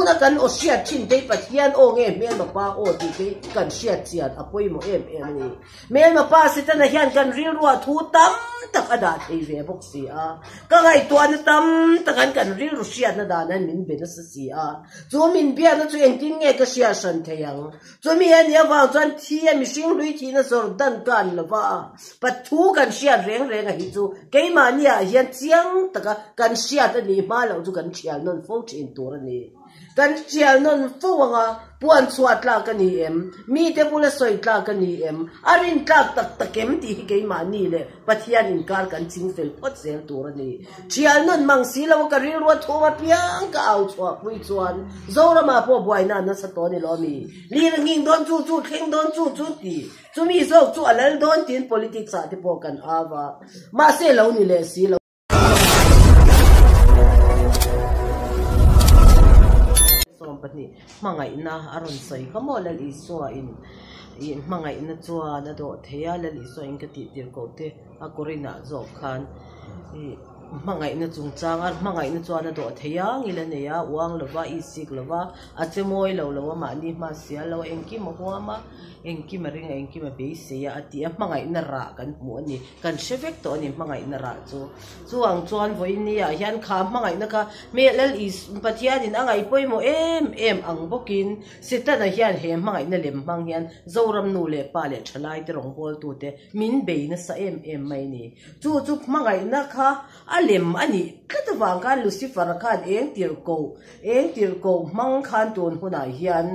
huna kan aw hriat thin te hi Pathian aw nge hmelma pa aw tih te hi kan hriat chian a pawimawh em em a ni. Hmelma pa Setana hian kan rilruah thu tam tak a dah thei ve bawk si a. Ka ngaihtuahna tam tak an kan rilru hriatna dan an min be nasa si a. Chu min biakna chu engtin nge ka hriat hran thei ang? Chumi a nih avang chuan thi a mihring hlui thihna zawr dan kan lo va, pathu kan hriat reng reng a hi chu keimahniah hian chiang taka kan hriat a nih hma loh chu kan thial nawn fo thin tur a ni. Kan thial nawn fo anga puan chhuah tlak a ni em? Mite bula sawi tlak a ni em? A rin tlak tak tak em tih hi keimahni leh Pathian inkar kan ching fel phawt zel tur a ni. Thial nawn mang si lo a ka rilru a thum apiang ka au chhuah pui chuan Zoramah pawh buaina a nasa tawh a ni lo mi? Lir a nghing dawn chu chu thleng dawn chu chu ti. Chumi zawk chu a lal dawn tiin politics ah te pawh kan au a. Mahse lo ni leh si lo. 12 hmangaihna a rawn sawi kha maw Lal Isua in ih hmangaihna chuan a dawh thei a Lal Isua in ka tih tir koh te a Korinah zawk khan ih hmangaihna chungchang a hmangaihna chuan a dawh thei a ngil a nei a uang lova isik lova a che mawi lo lo a mahni hma sial lo a engkim a huam a engkim a ring a engkim a beisei a a ti a hmangaihna rah kan hmu a ni. Kan hre vek tawh a ni hmangaihna rah chu. Chu ang chuan vawiin ah hian kha hmangaihna kha Hmelal Is Pathianin a ngaih pawimawh em em ang bawkin Setana hian he hmangaihna lem hmang hian Zoram nu leh pa leh thalaite rawngbawltute min bei nasa em em mai a ni. Chu chu hmangaihna kha a lem a nih tlat avang khan Lucifer-a khan eng tirhkoh Eng tirhkoh hmang khan tun hunah hian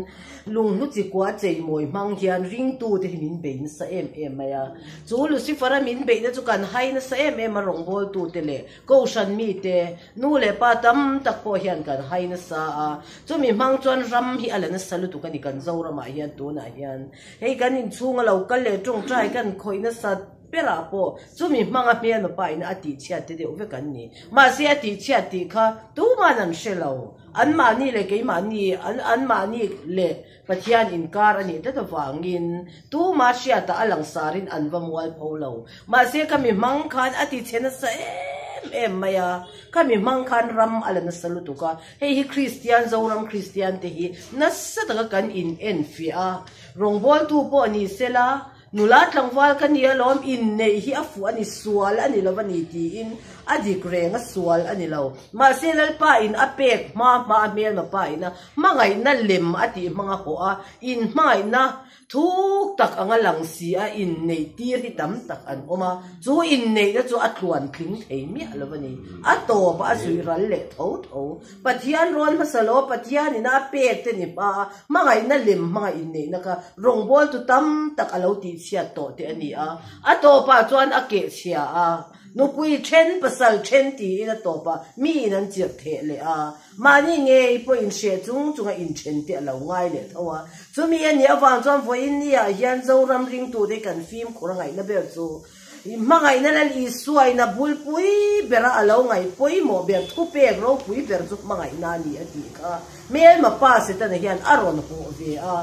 lunghlu chikua cheimawi hmang hian ringtute hi min bei nasa em em mai a. Chu Lucifer-a min beihna chu kan hai nasa em em a, rawngbawltute leh kohhran mite, nu leh pa tam tak pawh hian kan hai nasa a. Chumi hmang chuan ram hi a la nasa lutuk a ni kan Zoramah hian tunah hian. Hei kan inchhunga lo kal leh tawngtai kan khawih nasa. Berah pawh chumi hmanga hmelma pa in a tihchhiat te deuh vek an ni. Mahse a tihchhiat tih kha tuman an hre lo. Anmahni leh keimahni, anmahni leh Pathian inkar a nih tlat avangin tuma hriatah a langsarin an va mualpho lo. Mahse khami hmang khan a tichhe nasa em em mai a, khami hmang khan ram a la nasa lutuk a. Hei hi Kristian, Zoram Kristian te hi nasa taka kan inenfiah a, rawngbawltu pawh ni sela, Nula tlangval ka ni alawm, inneih hi a fuh a ni, sual a ni lo a ni tiin a dik reng a, sual a ni lo. Mahse Lalpa in a pek hma hma a hmelma pa ina hmangaihna lem a tih hmang a hawh a, inhmangaihna thuk tak anga lang si a inneih tir hi tam tak an awm a, chu inneihna chu a tluan tling thei miah lo a ni. A tawp a zui ral leh tho tho. Pathian rawn hmasa lo, Pathian ina a pek te ni hma a, hmangaihna lem hmanga inneihna kha rawngbawltu tam tak a lo tihchhiat tawh te a ni a. A tawpah chuan a kehchhia a, nupui then, pasal then tiin a tawpah miin an chirh theh leh a, mahni ngei pawh inhreh chung chunga inthen te a lo ngai leh tho a. Chumi a nih avang chuan vawiin niah hian Zoram ringtute kan fimkhur a ngaihna ber chu Hmangaihna Lal Isua in a bulpui bera a lo ngaih pawimawh ber thupek ropui ber chu hmangaihna a ni a tih kha hmelma pa Setana hian a rawn hawh ve a.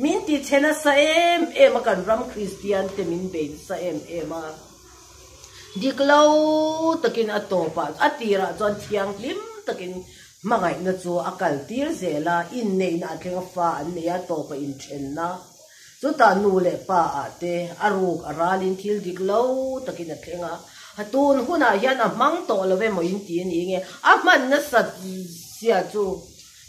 Min ti chhe nasa em em a kan ram Kristian te min bei nasa em em a. Dik lo takin a tawpah a tirah chuan thianghlim takin hmangaihna chu a kal tir zel a, inneihna a thleng a fa an nei a tawpah inthenna. Chutah nu leh pa ah te a ruk a ralin thil dik lo takin a thleng a, a tun hunah hian a hmang tawh lo emaw in ti a ni nge a hman nasat zia chu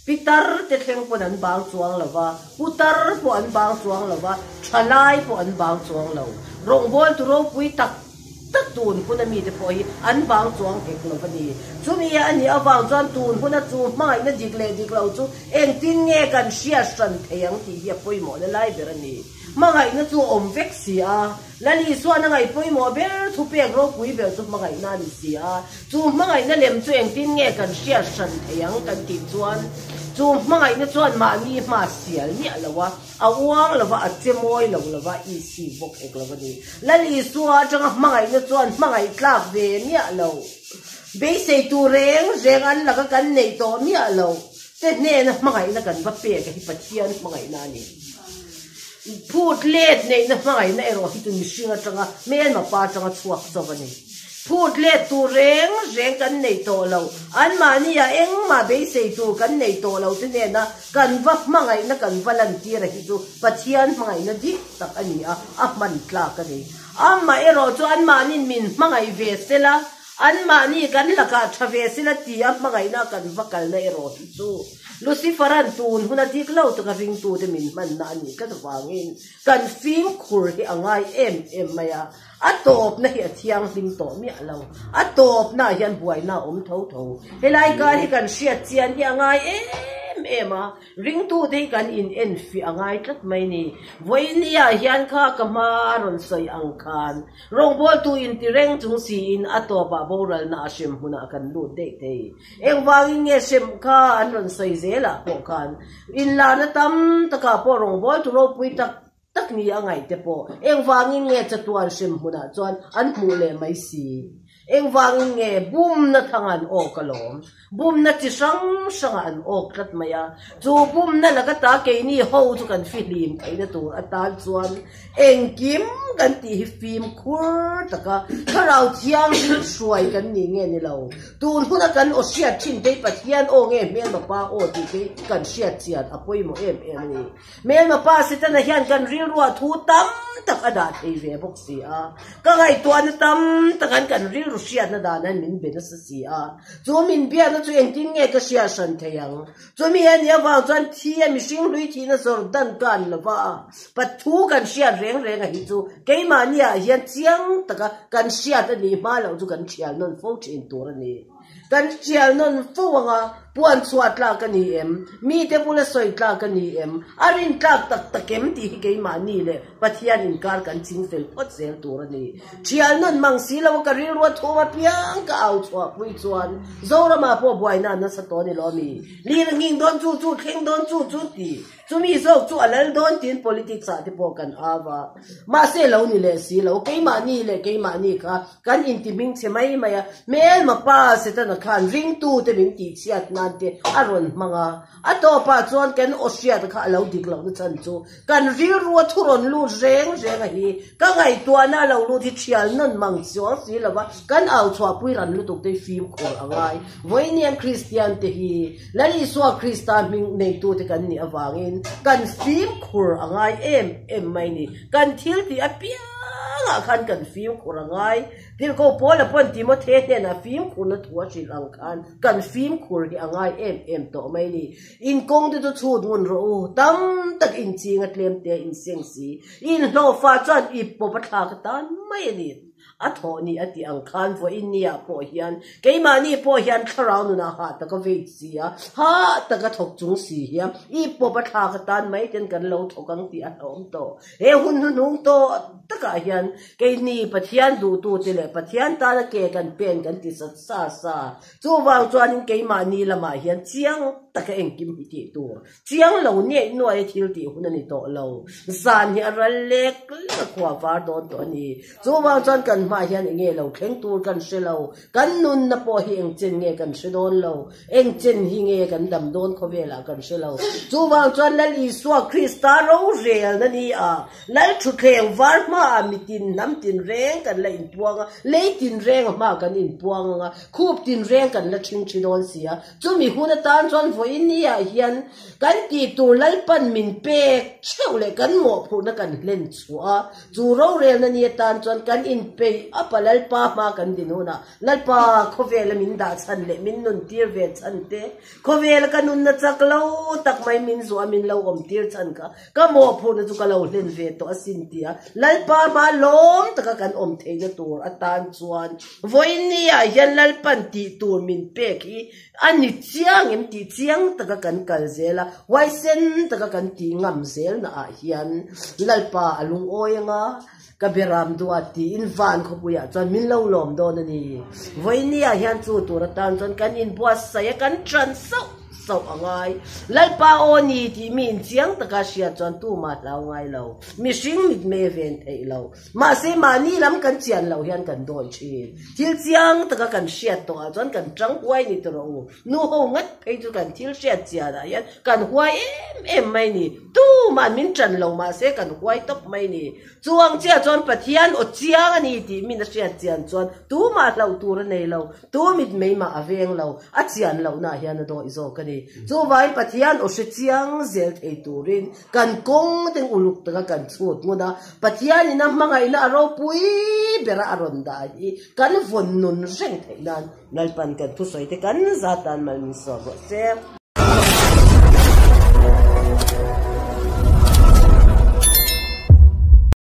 pitar te thleng pawn an bang chuang lo va, putar pawh an bang chuang lo va, thalai pawh an bang chuang lo. Rawngbawltu ropui tak tak tun huna mite pawh hi an bang chuang hek lo a ni. Chumi a nih avang chuan tun huna chu hmangaihna dik leh dik lo chu engtin nge kan hriat hran thei ang tih hi a pawimawhna lai ber a ni. Hmangaihna chu a awm vek si a, Lal Isuan a ngaih pawimawh ber thupek ropui ber chu hmangaihna a ni si a. Chu hmangaihna lem chu engtin nge kan hriat hran thei ang kan tih chuan chu hmangaihna chuan mahni hma sial miah lo a, A uang lova, a che mawi lo lova, i si bawk hek lo a ni. Lal Isua atanga hmangaihna chuan hmangaih tlak ve miah lo. Beisei tur reng reng an laka kan neih tawh miah lo te hnena hmangaihna kan va pek a hi Pathian hmangaihna a ni. Phut let neihna hmangaihna erawh hi chu mihring atanga hmelma pa atanga chhuak chauh a ni. Phut let tur reng reng kan nei tawh lo. Anmahnia engmah beisei tur kan nei tawh lo te hnena kan va hmangaihna kan va lantir a hi chu Pathian hmangaihna dik tak a ni a, a hman tlak a ni. Amah erawh chu anmahnin min hmangaih ve sela, anmahni kan lakah tha ve sela tia hmangaihna kan va kalna erawh hi chu Lucifer-a'n tun huna dik lo taka ringtute min hmanna a nih tlat avangin kan fimkhur hi a ngai em em mai a. A tawpna hi a thianghlim tawh miah lo. A tawpnaah hian buaina a awm tho tho. Helai kar hi kan hriat chian hi a ngai em em a, ringtute hi kan in enfiah a ngai tlat mai ni. Vawinia hian kha ka hma a rawn sawi ang khan rawngbawltu inti reng chung siin a tawpah boralna a hrem hmunah kan lut daih thei. Engvangin nge hrem kha an rawn sawi zelah pawh khan inlarna tam takah pawh rawngbawltu ropui tak tak ni a ngaih te pawh engvangin nge chatuan hrem hmunah chuan an hmuh leh mai si? Engvangin nge bumna thanga an awk alawm? Bumna chi hrang hrangah an awk tlat mai a, chu bumna laka ta keini ho chu kan fihlim theihna tur atan chuan engkim kan tih hi fimkhur taka thlarau thianghlim hruai kan nih nge ni lo? Tun huna kan aw hriat thin te hi Pathian aw nge hmelma pa aw tih te hi kan hriat chian a pawimawh em em a ni. Hmelma pa Setana hian kan rilruah thu tam tak a dah thei ve bawk si a, ka ngaihtuahna tam takan kan rilru hriatna dan hian min be nasa si a, chu min biakna chu engtin nge ka hriat hran thei ang? Chumi a nih avang chuan thi a mihring hlui thihna zawr dan ka an lo va, Pathu kan hriat reng reng a hi chu keimahniah hian chiang taka kan hriat a nih hma loh chu kan thial nawn fo thin tur a ni. Kan tial nawn fo ang a, puan chhuah tlak a ni em? Mite bula sawi tlak a ni em? A rin tlak tak tak em tih hi keimahni leh Pathian inkar kan ching fel phawt zel tur a ni. Tial nawn mang si lo a ka rilru a thum apiang ka au chhuahpui chuan Zoramah pawh buaina a nasa tawh a ni lo a mi? Lir a nghing dawn chu chu, thleng dawn chu chu ti. Chumi zawk chu a lal dawn tiin politics ah te pawh kan au a. Mahse lo ni leh si lo, keimahni leh keimahni kha kan inti hming chhe mai mai a. Hmelma pa Setana khan ringtute min tihchhiat nan te a rawn hmang a. A tawpah chuan kan aw hriata kha a lo dik lohna chhan chu kan rilrua thu rawn lut reng reng a hi. Ka ngaihtuahna a lo lut hi thial nawn mang chuang si lova kan au chhuahpui ran lutuk te hi fimkhur a ngai. Vawiinian Kristian te hi Lal Isua Krista hming neitute kan nih avangin kan fimkhur a ngai em em mai ni. Kan thil tih apiangah khan kan fimkhur a ngai. Tirhkoh Paula pawn Timothe hnenah fimkhurna thu a hrilh ang khan kan fimkhur hi a ngai em em tawh mai ni. In kawng te chu chhut ngun rawh u, tam tak inching a tlem te a inseng si. Inhlawhfa chuan ip pawp a thlak atan mai a ni. A thawh ni a tih ang khan vawiin niah pawh hian keimahni pawh hian thlarau nunah hah taka vei si a, hah taka thawk chung si hian i pawp a thlak atan mai ten kan lo thawk ang tih a hlauhawm tawh. He hun hnuhnung tawh takah hian keini Pathian duhtute leh Pathian tana ke kan pen kan ti sat sa sa. Chuvang chuanin keimahni lamah hian chiang taka engkim hi tih tur Chiang lo niaih nuaia thil tih hun a ni tawh lo. Zan hi a ral lek lek a khua var dawn tawh a ni. Chuvang chuan kan hmaah hian eng nge lo thleng tur kan hre lo. Kan nunna pawh hi eng chen nge kan hre dawn lo. Eng chen hi nge kan dam dawn khawvelah kan hre lo. Chuvang chuan Lal Isua Krista rorelna ni a, Lal thutthleng var hmaah mitin hnam tin reng kan la inpuang a, lei tin reng a hmaah kan inpuang ang a, khup tin reng kan la ṭhing ṭhi dawn si a. Chumi hun atan chuan vawiin niah hian kan tih tur Lalpan min pek theuh leh kan mawhphurhna kan hlen chhuah a, chu rorelna ni atan chuan kan inpeih apa Lalpa hma kan din hunah Lalpa khawvela min dah chhan leh min nun tir ve chhan te, khawvela ka nunna chak lo tak mai min zuah a min lo awm tir chhan kha ka mawhphurhna chu ka lo hlen ve tawh asin tia Lalpa hma lawm taka kan awm theihna tur atan chuan Vawiin niah hian Lalpan tih tur min pek hi a ni chiang em tih chiang taka kan kal zel a, huaisen taka kan tih ngam zelna ah hian Lalpa a lungawi anga ka beram duat tiin van khawpuiah chuan min lo lawm dawn a ni. Vawiin niah hian chu tur atan chuan kan inbuatsaih a, kan ṭan sauh sauh a ngai. Lalpa aw ni tih mi inchiang taka hriat chuan tumah hlau ngai lo, mihring mitmei a ven theih lo. Mahse, mahni lam kan chian loh hian kan dawi thin. Thil chiang taka kan hriat tawh ah chuan kan tang huai ni tawh rawh u. Nu ho ngat phei chu kan thil hriat chian ah hian kan huai em em mai ni. Tu Tuman min ṭan lo mahse kan huai tawp mai ni. Chu ang chiah chuan Pathian aw chiang a ni tih min a hriat chian chuan tumah hlauh tur a nei lo, tu mit mei mah a veng lo, a chian lohnaah hian a dawih zawk a ni. Chuvangin Pathian aw hre chiang zel thei turin kan kawng te uluk taka kan chhut ngun a, Pathianin a hmangaihna a ropui bera a rawn dah hi kan vawn nun reng theih nan Lalpan kan thusawi te kan zat tan mal min sawm rawh se.